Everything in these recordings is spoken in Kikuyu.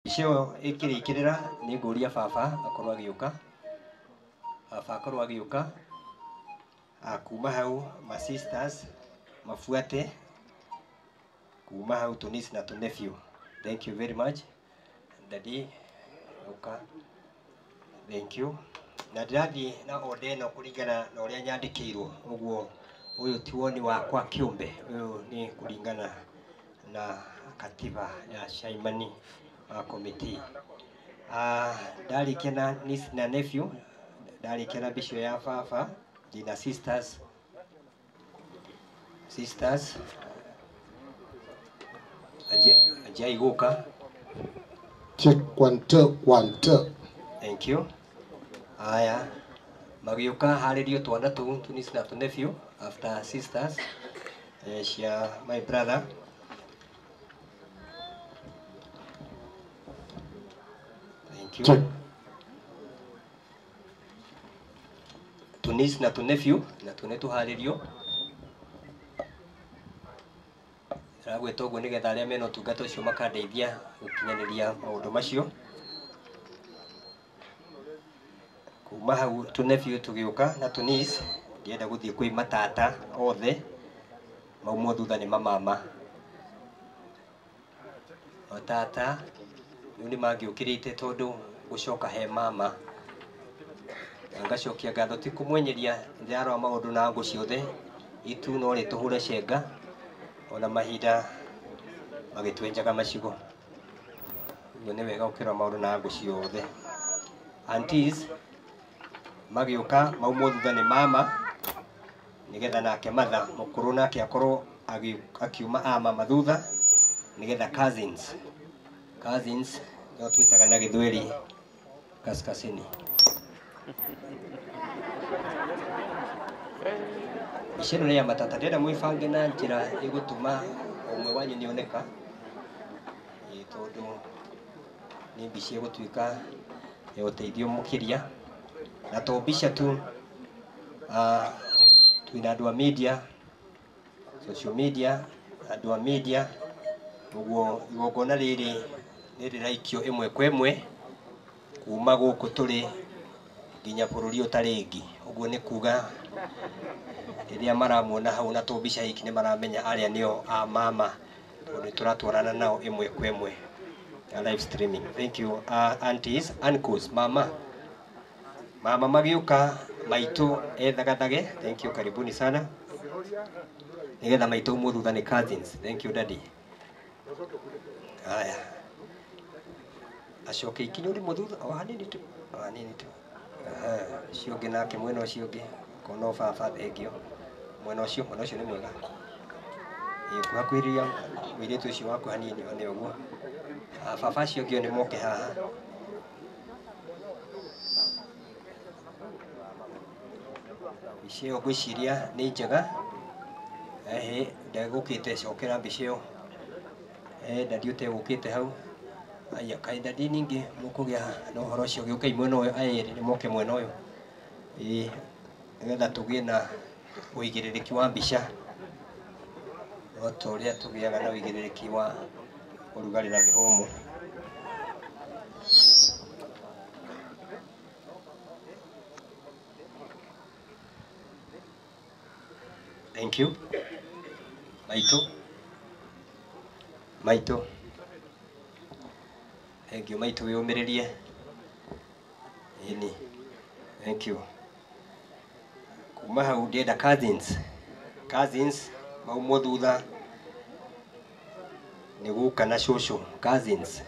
Mbica ĩyo ĩkĩrĩkĩrĩra nĩ ngũria baba akorwo agĩũka, baba akorwo agĩũka, kuma hau ma sisters mabuate, kuma hau tũ niece na tũ nephew. Thank you very much daddy, ũka, thank you. Na ndĩrathiĩ na order ĩno kũringana na ũrĩa nyandĩkĩirwo, ũguo ũyũ ti woni wakwa kĩũmbe, ũyũ nĩ kũringana na katiba ya Shaimani wa committee. Ndarĩkia na niece na nephew, ndarĩkia na mbica ya baba, ndĩna sisters, sisters anjia gũka. Check 1 2 1 2. Thank you. Aya, magĩũka harĩrio twana tũu tũ niece na tũ nephew after sisters cia my brother. Thank you. Check. Tũ niece na tũ nephew na tũ nĩ tũharĩrio. Ndĩragwĩta ũguo nĩgetha arĩa mena ũtungata ũcio makandeithia gũkinyanĩria maũndũ macio. Kuma hau tũ nephew tũgĩũka na tũ niece, ndĩrenda gũthiĩ kwĩ matata othe, maumwo thutha nĩ mamama. Matata rĩu nĩ mangĩũkĩrĩte tondũ gũcoka he mama. Na ngacokia ngatho ti kũmwenyeria, ndĩrarora maũndũ na ngũ ciothe, itu no rĩtũhũre cenga, ona mahinda magĩtwenjaga macigo. Ũguo nĩ wega ũkĩrora maũndũ na ngũ ciothe. Aunties magĩũka maumwo thutha nĩ mama, nĩgetha nake mother mũkũrũ nake akorwo akiuma a mama thutha, nĩgetha cousins, cousins nĩo twĩtaga na gĩthweri kaskazini. Mbica ĩno nĩ ya matata, ndĩrenda mwĩbange na njĩra ĩgũtũma ũmwe wanyu nĩoneka, tondũ nĩ mbica ĩgũtuĩka ya ũteithio mũkĩria. Na to mbica tu, twĩna andũ a media, social media, andũ a media, ũguo igongona rĩrĩ nĩ rĩraikio ĩmwe kwa ĩmwe kuma gũkũ tũrĩ nginya bũrũri ũtarĩ ĩngĩ. Ũguo nĩ kuga rĩrĩa maramuona hau na tũmbica hiki nĩ maramenya arĩa nĩo a mama, tondũ nĩ tũratwarana nao ĩmwe kwa ĩmwe ya live streaming. Thank you. Aunties, uncles, mama. Mama magĩũka maitũ ethagathage. Thank you, karibuni sana. Nĩgetha maitũ umwo thutha nĩ cousins. Thank you daddy. Haya. Acoke ikinya rĩmwe thutha, o hanini tu, o hanini tu. Aha, ũcio ũngĩ nake mwena ũcio ũngĩ, kono baba thengio. Mwena ũcio, mwena ũcio nĩ mwega. Ĩĩ, kuhakuhĩrĩria mũirĩtu ũcio waku hanini one ũguo. Baba acio angĩ nĩ moke haha. Mbica ĩyo ngwĩciria nĩ njega. Ehe, ndegũkĩte cokera mbica ĩyo. Daddy ũtegũkĩte hau. Aya, kaĩ daddy ningĩ mũkũgĩa na ũhoro ũcio, gĩũkei mwena ũyũ, aya erĩ nĩ moke mwena ũyũ. Ĩĩ, nĩgetha tũgĩe na ũigĩrĩrĩki wa mbica. No ta ũrĩa tũgĩaga na ũigĩrĩrĩki wa ũrugarĩ na mĩhũmũ. Thank you. Maitũ. Maitũ. Thank you maitũ, wĩyũmĩrĩrie. Ĩni. Thank you. Kuma hau ndĩrenda cousins. Cousins maumwo thutha nĩ guka na cũcũ. Cousins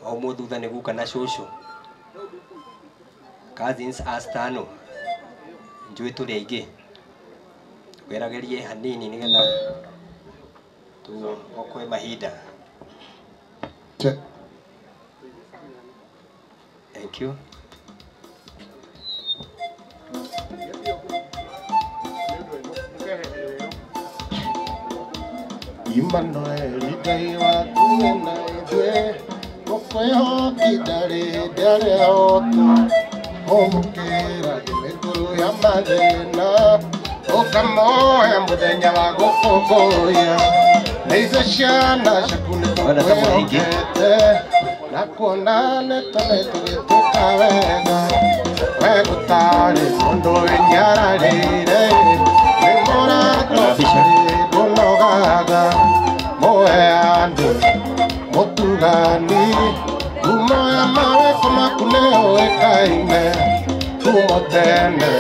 maumwo thutha nĩ guka na cũcũ. Cousins astano njũĩ tũrĩ aingĩ, twĩragerie hanini nĩgetha tuokoe mahinda. Check. Thank you. Emmanuel Ngai waku na ithuĩ, ngũkwĩhoki ndarĩ hĩndĩ arehotwo, ũmũkĩra mĩkuru ya mathĩna, ũkamoya mũthenya wa gũkũngũiya. Nĩ ithuĩ ciana ciaku nĩ Wana ta mũrĩ aingĩ. tũkwĩhokete, na Ndakuona nĩ tũgĩtuĩka wega we gũtarĩ mũndũ wĩnyararĩire nĩ mũrato ndũnogaga mũheani mũtugani ngumo ya mawĩko maku nĩyũĩkaine kuuma tene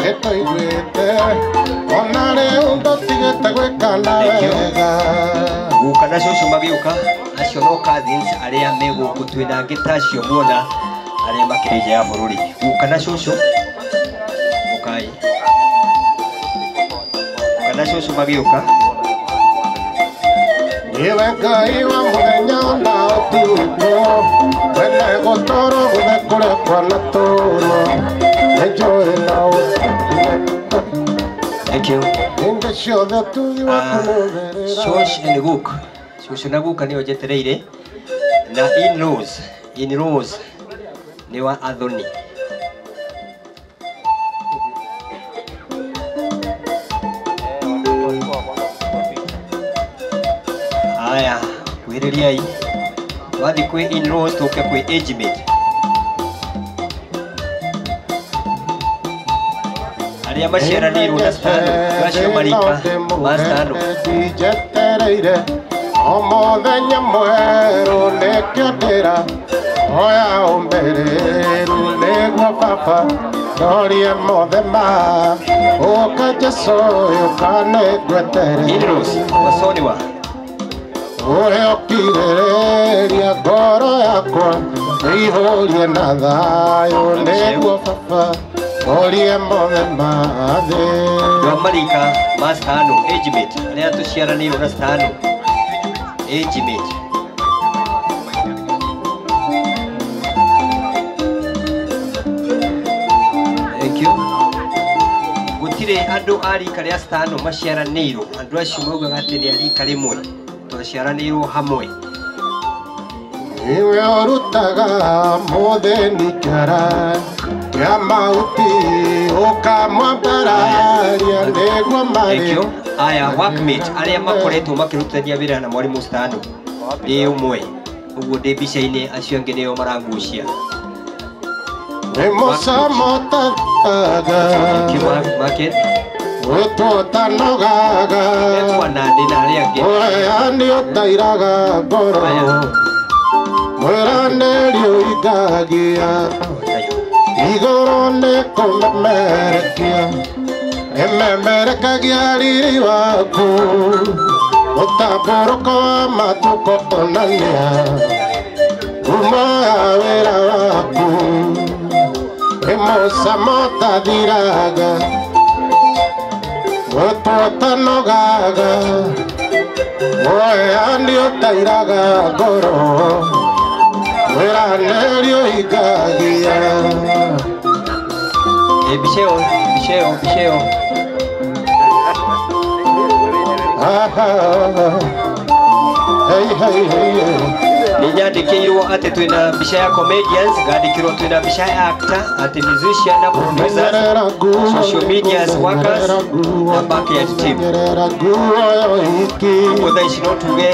nĩtũiguĩte ona rĩu ndũtigĩte gwĩka na wega. Guka na cũcũ magĩũka acio no cousins arĩa me gũkũ twĩna angĩ ta acio muona arĩa makĩrĩ nja ya bũrũri. Guka na cũcũ ũkai, guka na cũcũ magĩũka. Niwe Ngai wa mũthenya na ũtukũ wene gũtũrwo gũthe kũrĩa kwanatũrwo nĩnjũĩ no ũtũme. Thank you. Hĩndĩ ciothe ũtugi waku nĩũthereraga. Shosh and Guk. Cũcũ na guka nĩo njetereire na in-laws, in-laws nĩ wa Athoni. Aya, kwĩrĩriai twathi kwĩ in-laws tũke kwĩ age mate. Arĩa maciaranĩirwo na Stano, acio marika ma Stano. Njetereire o mũthenya mwerũ nĩkĩo ndĩra oya ũmĩrĩru nĩguo baba ndorie mothe ma ũka Jesũ ũka nĩngwetereire. In-laws, Wasoniwa. Ũrĩa ũkirĩrĩria ngoro yakwa ĩihũrie na thayũ nĩguo baba ndorie mothe ma thĩ. Andũ a marika ma Stano, age mate, arĩa tũciaranĩirwo na Stano, age mate. Thank you. Gũtirĩ andũ a rika rĩa Stano maciaranĩirwo, andũ acio maugaga atĩ nĩ a rika rĩmwe, twaciaranĩirwo hamwe. Niwe ũrutaga mũthĩni kĩara kĩa mahuti ũkamwambararia nĩguo marĩ. Thank you. Aya, workmate arĩa makoretwo makĩrutithania wĩra na mwarimũ Stano ndĩ ũmwe, ũguo ndĩ mbica-inĩ, acio angĩ nĩo marangucia. Nĩ mũcamo ũtathaga. Thank you, Market. Wĩtwo ũtanogaga. Etwa na ndĩ na arĩa angĩ. Ũheani ũtairaga ngoro. Mwĩranĩri ũingagia. Igũrũ nĩ kũmemerekia. Ĩmemerekagia riri waku. Mũtambũrũko wa matukũ onania ngumo ya wĩra waku. Nĩ mũcamo ũtathiraga. Wĩtwo ũtanogaga. Ũheani ũtairaga ngoro. Mwĩranĩri ũhingagia. Mbica ĩyo, mbica ĩyo, mbica ĩyo. Hey, hey, hey, hey. Nĩ nyandĩkĩirwo atĩ twĩna mbica ya comedians, ngandĩkĩrwo twĩna mbica ya actor, atĩ musician na producers, social media workers na backyard team. Ũguo thaa ici no tuge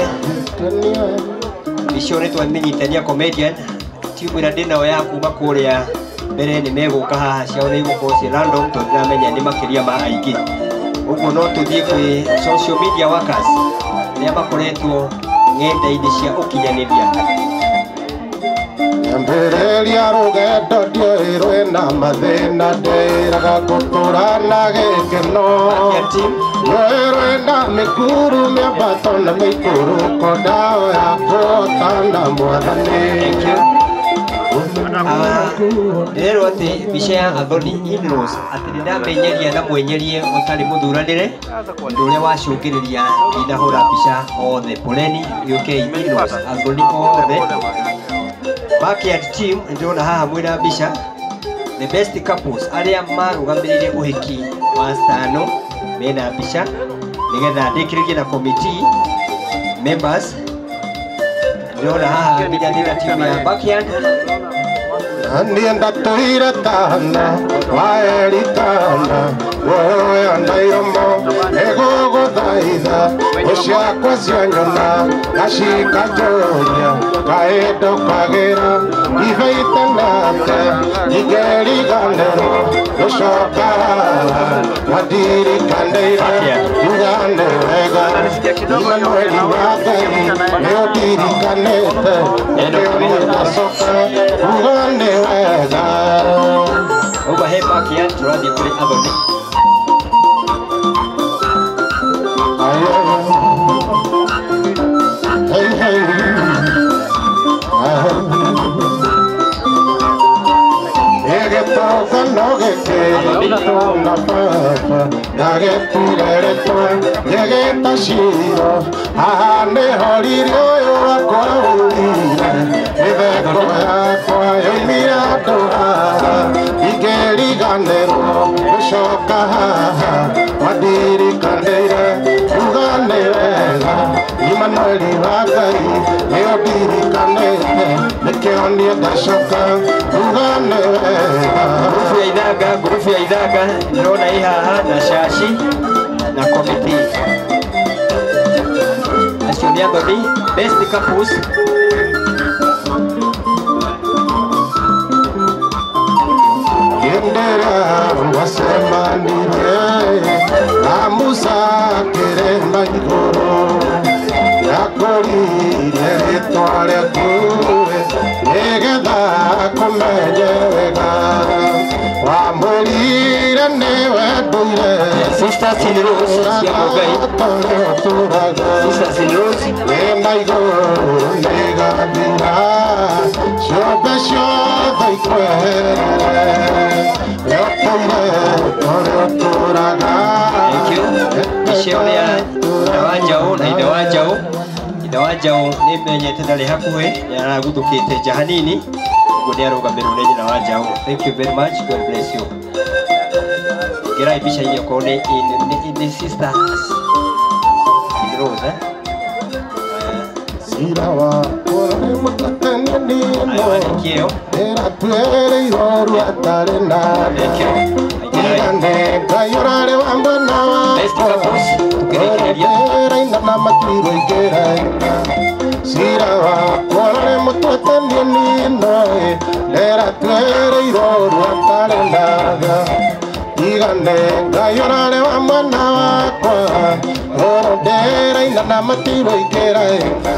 mbica ĩyo nĩ twamĩnyitania comedian, timu ĩrĩa ndĩnayo ya kuma kũrĩa mbere nĩ megũka haha, ciao nĩ igũkorwo ciĩ random tondũ ndĩramenya nĩ makĩria ma aingĩ. Ũguo no tũthiĩ kwĩ social media workers arĩa makoretwo ng'enda-inĩ cia ũkinyanĩria. Nyambĩrĩria rũgendo ndiũĩ rwĩna mathĩna ndĩraga gũtũra na gĩkeno. Ndiũĩ rwĩna mĩkuru mĩambato na mĩikũrũko ndaoya kũhotana Mwathani. Ndĩrerwo atĩ mbica ya Athoni in-laws atĩ nĩndamenyeria na mwenyerie ũtarĩ mũthuranĩre ũndũ ũrĩa wacũngĩrĩria ndinahũra mbica othe. Poleni gĩũkei in-laws Athoni othe. Backyard team ndĩrona haha mwĩna mbica the best couples arĩa marũgamĩrĩire ũhiki wa Stano mena mbica nĩgetha ndĩkĩrĩrie na committee members. Ndĩrona haha nginya ndĩna team ya backyard. Niĩ ndatũire tana wa Elikana Woyo ndairomo Egogothaitha Uciakwa cianyona Na cikanjũria Kaĩndo kagĩra Ibaite nate Ingeriganĩrwo Gũcoka haha Mandirikanĩire Ugane wega Imanueli wa Ngai Nĩũndirikanĩte Nĩkĩo ndacoka Ugane wega. Uga he backyard tũrathiĩ kũrĩ Athoni. Hey, hey. Egetoka no gĩkĩtwo na baba ndagĩtureretwo ngĩgĩta ciro haha nĩho riri ũyũ wakwa ũrire mĩtheko yakwa yoimire andũ haha ingĩriganĩrwo gũcoka haha mandirikanĩire ugane wega Imanueli wa Ngai nĩũndirikanĩte nĩkĩo niĩ ndacoka ugane wega. Ngurubu ya Ithanga, ngurubu ya Ithanga ndĩrona ĩ haha na Shashi na komiti. Acio nĩ Athoni, best couples. Endera wasemanirie na Musa kĩrĩma igũrũ ndakũririe rĩtwa rĩaku nĩgetha kũmenye wega wamwĩrire nĩwe ndũire. Sisters in Rose cia Mũngai. Sisters in Rose. Wĩna igũrũ nĩgathira ciũmbe ciothe ikweherere nĩũtũire ũrĩa ũtũraga. Thank you. Icio nĩ ithe wa Njaũ na ithe wa Njaũ. Ithe wa Njaũ nĩ menyete ndarĩ hakuhĩ, nĩ araguthũkĩte nja hanini, ũguo nĩ arũgamĩrĩrwo nĩ nyina wa Njaũ. Thank you very much. God bless you. Ingĩrai mbica-inĩ okorwo nĩ sisters in Rose, eh? Cira wakwa nĩ mũtatene nĩno Aya, nĩkĩo. Ndĩratuĩrĩirwo ruatarĩ na Thank you. Aingĩrai. Ndigane Ngai ũrarĩ wa mwena Best wakwa couples, tũkĩrĩkĩrĩria. Ndĩraina na matirwo ingĩraina Cira wakwa nĩ mũtwetenie nĩno Ndĩratuĩrĩirwo ruatarĩ na tha Ndigane Ngai ũrarĩ wa mwena wakwa Ndĩraina na matirwo ingĩraina.